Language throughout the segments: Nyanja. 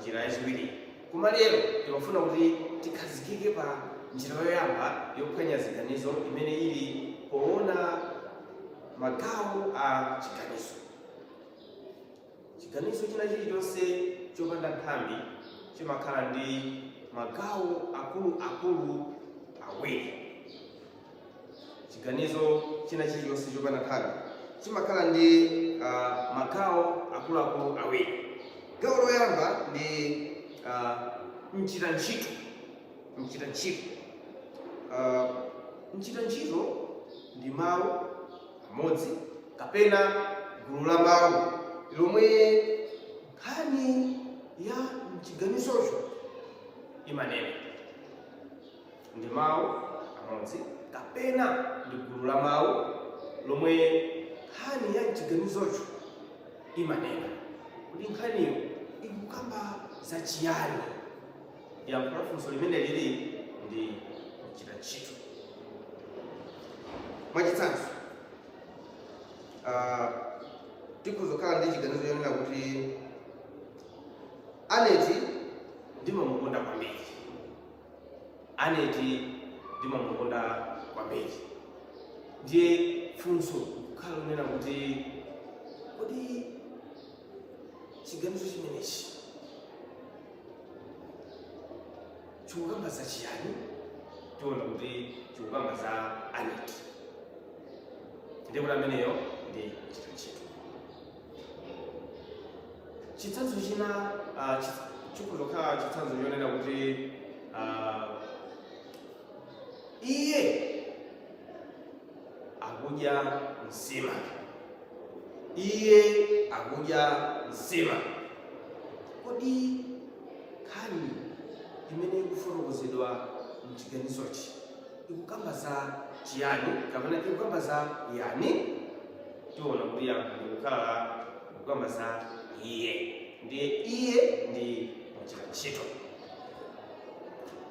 Njira yachiwiri. Koma lero timafuna kuti tikhazikike pa njira yoyamba yophwanya ziganizo imene ili poona magawo a chiganizo. Chiganizo china chilichonse chopanda nthambi chimakhala ndi magawo akuluakulu awiri. Chiganizo china chilichonse chopanda nthambi chimakhala ndi magawo akuluakulu awiri. Gawo loyamba ndi mchita ntchito. Mchita ntchito. Mchita ntchito ndi mawu amodzi kapena gulu la mawu lomwe nkhani ya mchiganizocho imanena. Ndi mawu amodzi kapena ndi gulu la mawu lomwe nkhani ya mchiganizocho imanena. Kuti nkhaniyo ikukamba za chiyani? Yankho la funso limene lili ndi mchita ntchito. Mwachitsanzo, tikhoza kukhala ndi chiganizo chonena kuti Aneti ndimamukonda kwambiri. Aneti ndimamukonda kwambiri. Ndiye funso kukhala lonena kuti, kodi chiganizo chimenechi chikukamba za chiyani? Tiona kuti chikukamba za Aneti, ndiye kuti ameneyo ndi mchita ntchito. Chitsanzo china chikhoza kukhala chitsanzo chonena kuti iye akudya nsima. Iye akudya nsima. Kodi nkhani imene ikufotokozedwa mchiganizochi ikukamba za chiyani kapena ikukamba za yani? Tiona kuti yankho likukhala ikukamba za iye. Ndiye iye ndi mchita ntchito.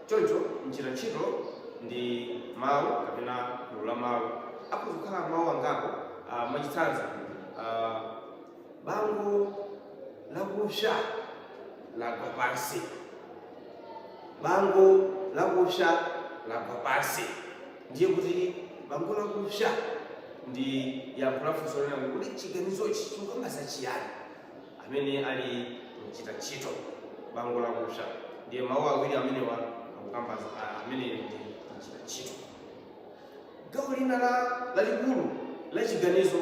Choncho mchita ntchito ndi mawu kapena gulu la mawu. Akhoza kukhala mawu angapo. Mwachitsanzo, bango lakupsa lagwa pansi. Bango lakupsa lagwa pansi. Ndiye kuti bango lakupsa ndi yankho la funso lonena kuti chiganizochi chikukamba za chiyani, amene ali mchita ntchito, bango lakupsa. Ndiye mawu awiri amenewa akukamba amene ndi mchita ntchito. Gawo lina la lalikulu la chiganizo